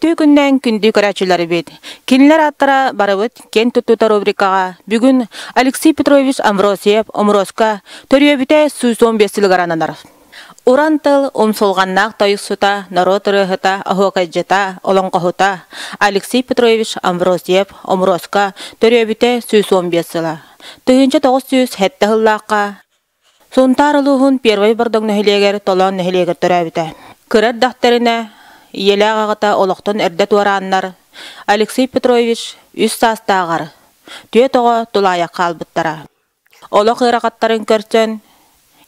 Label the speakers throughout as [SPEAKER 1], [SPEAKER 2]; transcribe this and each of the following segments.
[SPEAKER 1] Үтүө күннээн күндү көрөөччүлэрбит! Кинилэр ааттара барыбыт киэн туттуута рубрикаҕа бүгүн Алексей Петрович Амбросьев Омуруоска төрүөбүтэ 115 сылыгар ананар. Уран тыл умсулҕаннаах тойуксута, норуот ырыаһыта, оһуокайдьыта, олоҥхоһута Алексей Петрович Амбросьев Омуруоска төрүөбүтэ 115 сыла. 1907 сыллаахха Сунтаар улууһун Первай Бордоҥ нэһилиэгэр Толоон нэһилиэгэр төрөөбүтэ. Кыра эрдэхтэринэ ийэлээх аҕата олохтон эрдэ туорааннар, Алексей Петрович үс саастааҕар түөрт оҕо тулаайах хаалбыттара. Олох ыарахаттарын көрсөн,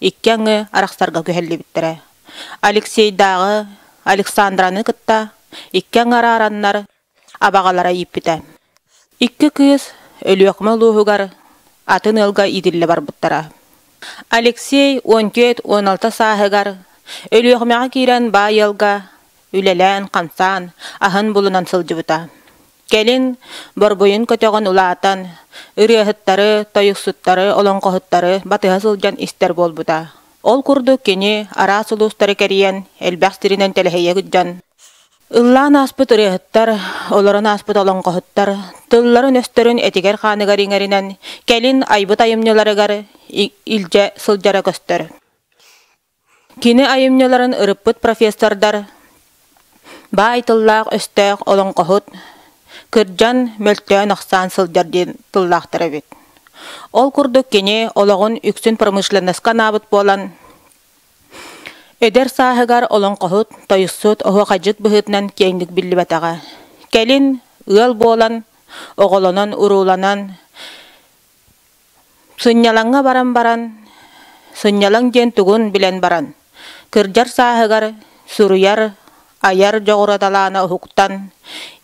[SPEAKER 1] икки аҥы арахсарга күһэллибиттэрэ. Алексейдааҕы Александраны кытта икки аҥы араараннар абаҕалара ииппитэ. Икки кыыс Өлүөхүмэ улууһугар атын ыалга иитиллэ барбыттара. Алексей 14-16 сааһыгар Өлүөхүмэҕэ киирэн баай ыалга үлэлээн-хамсаан, аһын булунан сылдьыбыта. Кэлин борбуйун көтөҕөн улаатан, ырыаһыттары, тойуксуттары, олоҥхоһуттары батыһа сылдьан истэр буолбута. Ол курдук кини араас улуустары кэрийэн, элбэх сиринэн тэлэһийэ сылдьан, Ыллаан ааспыт ырыаһыттар, олорон ааспыт олоҥхоһуттар тылларын-өстөрүн этигэр-хааныгар иҥэринэн, кэлин айбыт айымньыларыгар илдьэ сылдьара көстөр. Кини айымньыларын ырыппыт профессордар баай тыллаах-өстөөх олоҥхоһут, кырдьан, мөлтөөн-ахсаан сылдьар диэн тыллаахтар эбит. Ол курдук кини олоҕун үксүн промышленноска анаабыт буолан, Эдэр сааһыгар олоҥхоһут, тойуксут, оһуохайдьыт быһыытынан киэҥник биллибэтэҕэ. Кэлин ыал буолан, оҕолонон-урууланан, сынньалаҥҥа баран баран, сынньалаҥ диэн тугун билэн баран, кырдьар сааһыгар суруйар, айар дьоҕура талаана уһуктан,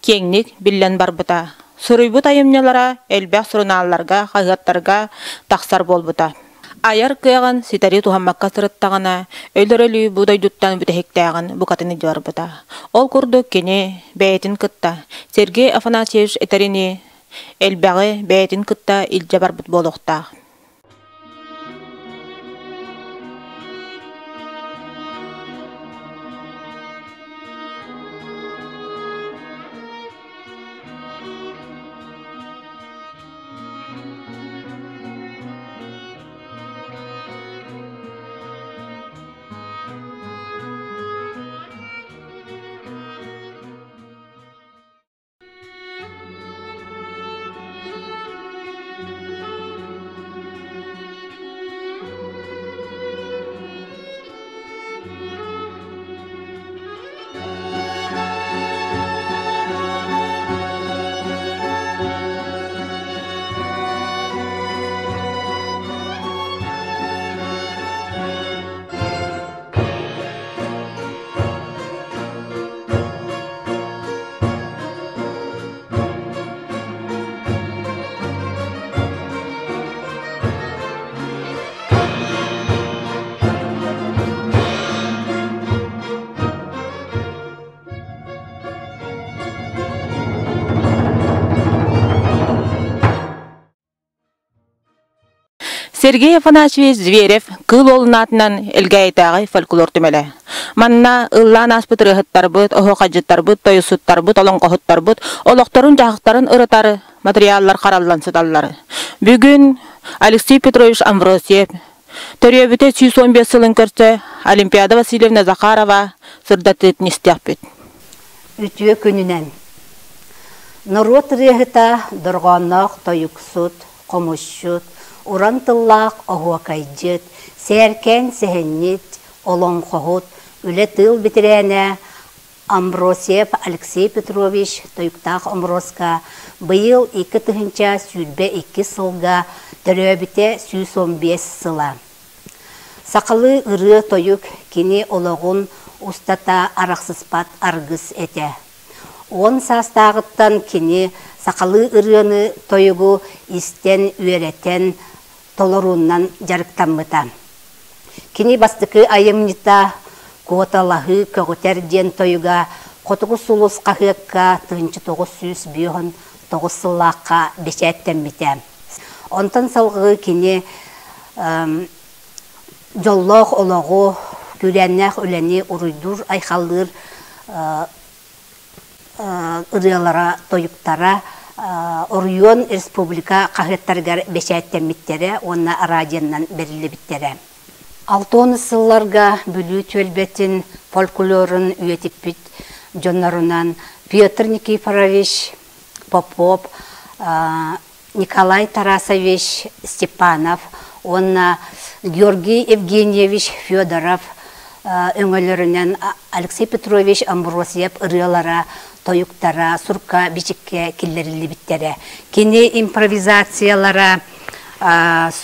[SPEAKER 1] киэҥник биллэн барбыта. Суруйбут айымньылара элбэх сурунаалларга, хаһыаттарга тахсар буолбута. Айар кыаҕын ситэри туһаммакка сырыттаҕына, өлөр өлүү бу дойдуттан бүтэһиктээҕин букатын илдьэ барбыта. Ол курдук кини бэйэтин кытта Сергей Афанасьевич этэринии, элбэҕи бэйэтин кытта илдьэ барбыт буолуохтаах. Сергей Афанасьевич Зверев Кыыл Уолун аатынан Элгээйитээҕи фольклор түмэлэ. Манна ыллаан ааспыт ырыаһыттарбыт, оһуохайдьыттарбыт, тойуксуттарбыт, олоҥхоһуттарбыт олохторун-дьаһахтарын ырытар материаллар хараллан сыталлар. Бүгүн Алексей Петрович Амвросьев төрүөбүтэ 115 сылын көрсө Олимпиада Васильевна Захарова сырдатыытын истиэхпит.
[SPEAKER 2] Үтүө күнүнэн! Норуот ырыаһыта дорҕоонноох тойуксут, хомусчут, уран тыллаах оһуокайдьыт, сээркээн сэһэнньит, олоҥхоһут, үлэ-тыыл бэтэрээнэ Амбросьев Алексей Петрович Тойуктаах Омуруоска быйыл 2022 сылга төрөөбүтэ 115 сыла. Сахалыы ырыа-тойук кини олоҕун устата арахсыспат аргыс этэ. Уон саастааҕыттан кини сахалыы ырыаны-тойугу истэн, үөрэтэн, толоруунан дьарыктаммыта. Кини бастакы айымньыта «Куоталаһыы көҕүтэр» диэн тойуга Хотугу сулус хаһыакка 1959 сыллаахха бэчээттэммитэ. Онтон салгыы кини дьоллоох олоҕу, күүрээннээх үлэни уруйдуур-айхаллыыр. ырыалара, тойуктара оройуон республика хаһыаттарыгар бэчээттэммиттэрэ уонна радионан бэриллибиттэрэ. Алтон сылларга Бүлүү түөлбэтин фольклорун үйэтиппит дьоннорунан Петр Никифорович Попов, Николай Тарасович Степанов уонна Георгий Евгеньевич Федоров өҥөлөрүнэн Алексей Петрович Амбросьев ырыалара, тойуктара сурка бичиккэ киллэриллибиттэрэ. Кини импровизациялара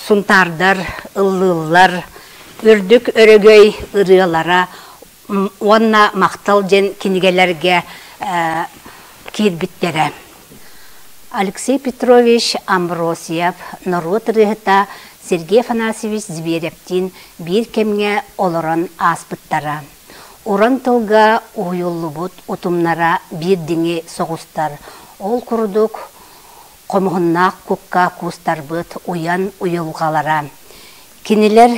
[SPEAKER 2] сунтаардар ыллыыллар, үрдүк өрөгөй ырыалара уонна махтал диэн кинигэлэргэ киирбиттэрэ. Алексей Петрович Амбросьев норуот ырыаһыта Сергей Афанасьевич Зверевтиин биир кэмҥэ олорон ааспыттара. Уран тылга уһуйуллубут утумнара биирдиҥи соҕустар. Ол курдук хомуһуннаах кукка куустарбыт уйан уйулҕалара. Кинилэр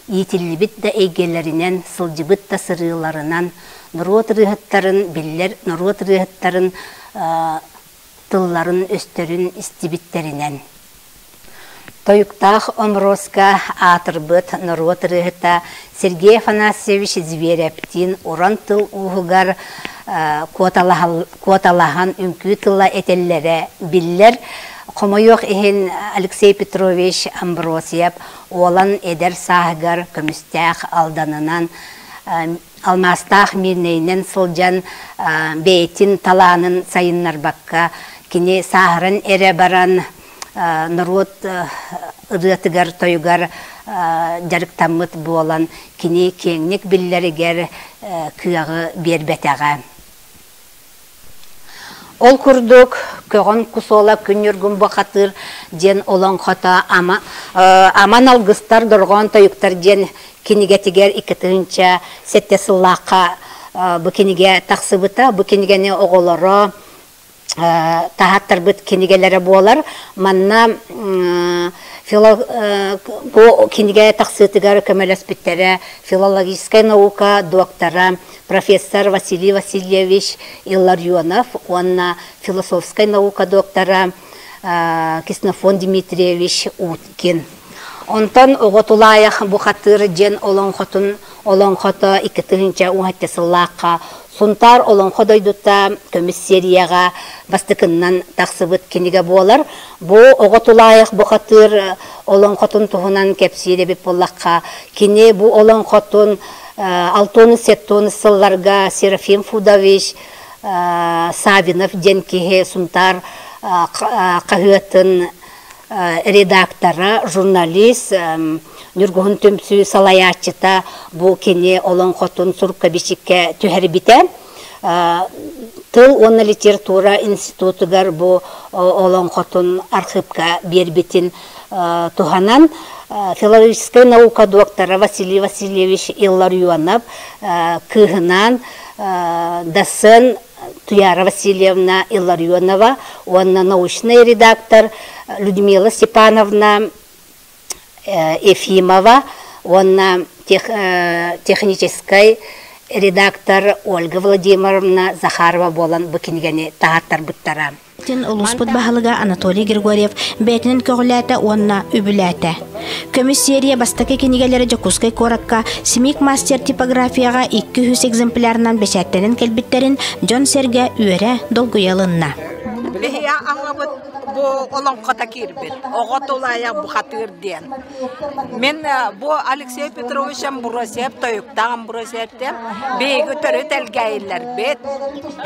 [SPEAKER 2] иитиллибит да эйгэлэринэн, сылдьыбыт да сырыыларынан норуот ырыаһыттарын биллэр норуот ырыаһыттарын тылларын-өстөрүн истибиттэринэн. Тойуктаах Омроска аатырбыт норуот ырыаһыта Сергей Афанасьевич Зверевтиин уран тыл ууһугар куоталаһан үҥкүү тыла этэллэрэ биллэр. Хомойуох иһин Алексей Петрович Амбросьев Уолан эдэр сааһыгар көмүстээх Алданынан, алмаастаах Мирнэйинэн сылдьан бэйэтин талаанын сайыннарбакка, кини сааһыран эрэ баран норуот ырыатыгар-тойугар дьарыктаммыт буолан, кини киэҥник биллэригэр кыаҕы биэрбэтэҕэ. Ол курдук, Көҕөн Кусуола Күн Ньургун Бухатыыр диэн олоҥхото ама, Аман алгыстар дорҕоон тойуктар диэн кинигэтигэр 2007 сыллаахха бу кинигэ тахсыбыта. Бу кинигэни оҕолоро таһааттарбыт кинигэлэрэ буолар. Манна бу кинигэ тахсыытыгар көмөлөспүттэрэ филологическай наука доктора профессор Василий Васильевич Илларионов уонна философскай наука доктора Ксенофон Дмитриевич Уткин. Онтон оҕо тулаайах бухатыыр диэн олоҥхотун олоҥхото 2017 сыллаахха Сунтаар олоҥхо дойдута көмүс серияҕа бастакыннан тахсыбыт кинигэ буолар. Бу оҕо тулаайах бухатыыр олоҥхотун туһунан кэпсиир эбит буоллахха, кини бу олоҥхотун 6-7 сылларга Серафим Фудович Савинов диэн киһи Сунтаар хаһыатын редактора, журналист, Ньургуһун түмсүү салайааччыта бу кини олоҥхотун сурукка-бичиккэ түһэрбитэ. Тыл уонна литература институтугар бу олоҥхотун архыыпка биэрбитин туһанан филологическай наука доктора Василий Васильевич Илларионов кыыһынаан доцент Туяра Васильевна Илларионова уонна научнай редактор Людмила Степановна Ефимова уонна техническай редактор Ольга Владимировна Захарова буолан бу кинигэни таһааттарбыттара.
[SPEAKER 3] Улууспут баһылыга Анатолий Григорьев бэйэтинэн көҕүлээтэ уонна үбүлээтэ. Көмүс серия бастакы кинигэлэрэ Дьокуускай куоракка Смик мастер типографияҕа 200 экземплярынан бэчээттэнэн кэлбиттэрин дьон-сэргэ үөрэ, долгуйа ылынна.
[SPEAKER 4] Биһиги аҕабыт бу олоҥхото киирбит. Оҕо тулаайах бухатыыр диэн. Мин бу Алексей Петрович Амбросьев тойуктаах Амбросьевтем биһиги төрүт Элгээйилэрбит.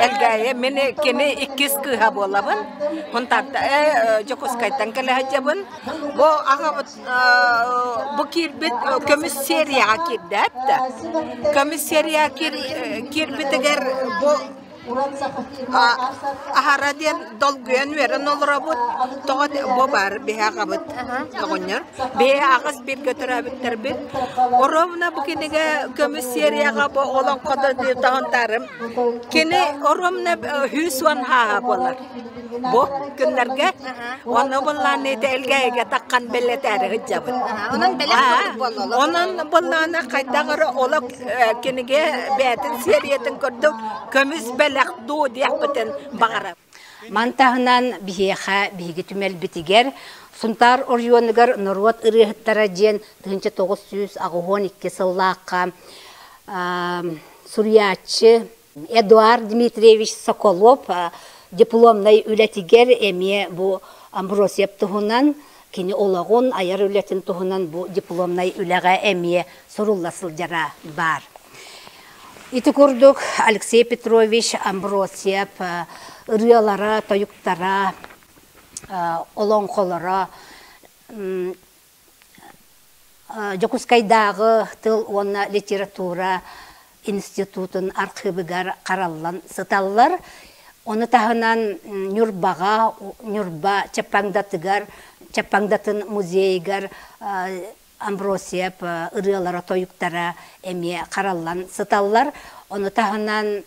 [SPEAKER 4] Элгээйи мин кини иккис кыыһа буолабын. Хунтарта Дьокуускайтан кэлэ сылдьабын. Бу аҕабыт бу киирбит көмүс серияҕа киирдэ да. Көмүс серияҕа киирбитигэр бу Аһара диэн долгуйан үөрэн олоробут. Тоҕо бу баар биһи аҕабыт оҕонньор. Биһи аҕыс бииргэ төрөөбүттэрбит. Оруобуна бу кинигэ көмүс серияҕа бу олоҥхото дии тоһонтаарым. Кини оруобуна 110 хааһа буолар. Бу күннэргэ Онно буоллаан ити Элгээйигэ таххан бэлэтээри сылдьабыт.
[SPEAKER 5] Онон бэлэх курдук буолла
[SPEAKER 4] Онон буоллаана хайдах эрэ олох кинигэ бэйэтин сериятын курдук көмүс бэлэх. бэлэх дуу диэхпитин баҕарабыт.
[SPEAKER 2] Ман таһынан биһиэхэ биһиги түмэлбитигэр Сунтаар оройуонугар норуот ырыаһыттара диэн 1982 сыллаахха суруйааччы Эдуард Дмитриевич Соколов дипломнай үлэтигэр эмиэ бу Амбросьев туһунан кини олоҕун, айар үлэтин туһунан бу дипломнай үлэҕэ эмиэ сурулла сылдьара баар. Ити курдук Алексей Петрович Амбросьев ырыалара, тойуктара, олоҥхолоро Дьокуускайдааҕы тыл уонна литература институтун архыыбыгар хараллан сыталлар. Ону таһынан Ньурбаҕа, Ньурба Чаппаҥдатыгар, Чаппаҥдатын музейыгар Амбросьев ырыалара, тойуктара эмиэ хараллан сыталлар. Ону таһынан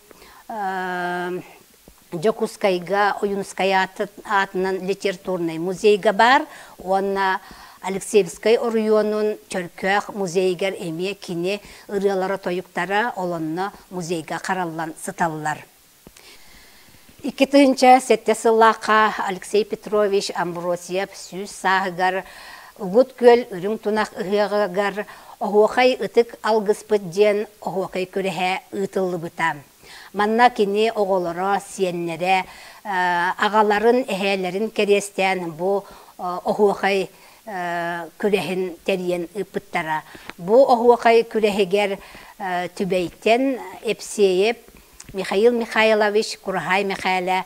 [SPEAKER 2] Дьокуускайга Ойуунускай аатынан литературнай музейга баар уонна Алексеевскай оройуонун Чөркөөх музейыгар эмиэ кини ырыалара-тойуктара олонно музейга хараллан сыталлар. 2007 сыллаахха Алексей Петрович Амбросьев 100 сааһыгар Угут Күөл Үрүҥ Тунах ыһыаҕыгар Оһуохай ытык алгыспыт диэн оһуокай күрэһэ ыытыллыбыта. Манна кини оҕолоро, сиэннэрэ, аҕаларын, эһээлэрин кэриэстээн бу оһуохай күрэһин тэрийэн ыыппыттара. Бу оһуохай күрэһигэр Түбэйтэн Епсеев Михаил Михайлович Кураһай Мэхээлэ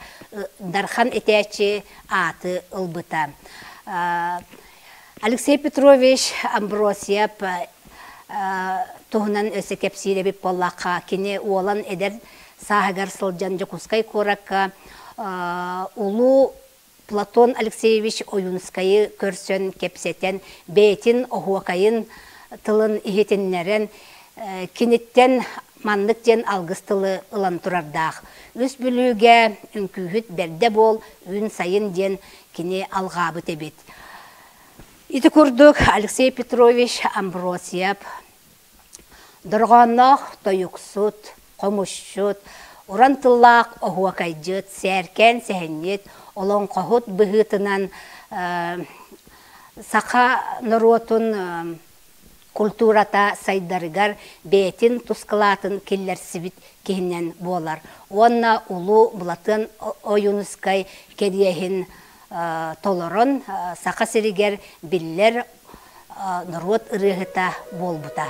[SPEAKER 2] Дархан этээччи ааты ылбыта. Алексей Петрович Амбросьев туһунан өссө кэпсиир эбит буоллахха, кини уолан эдэр сааһыгар сылдьан Дьокуускай куоракка улуу Платон Алексеевич Ойуунскайы көрсөн кэпсэтэн, бэйэтин оһуокайын тылын иһитиннэрэн, киниттэн маннык диэн алгыс тылы ылан турардаах. Үс Бүлүүгэ үҥкүүһүт бэрдэ буол, үүн сайын диэн кини алҕаабыт эбит. Ити курдук Алексей Петрович Амбросьев дорҕоонноох тойуксут, хомусчут, уран тыллаах оһуокайдьыт, сээркээн сэһэнньит, олоҥхоһут быһыытынан саха норуотун культурата сайдарыгар бэйэтин тус кылаатын киллэрсибит киһинэн буолар уонна улуу Былатыан Ойуунускай кэриэһин толорон Саха сиригэр биллэр норуот ырыаһыта буолбута.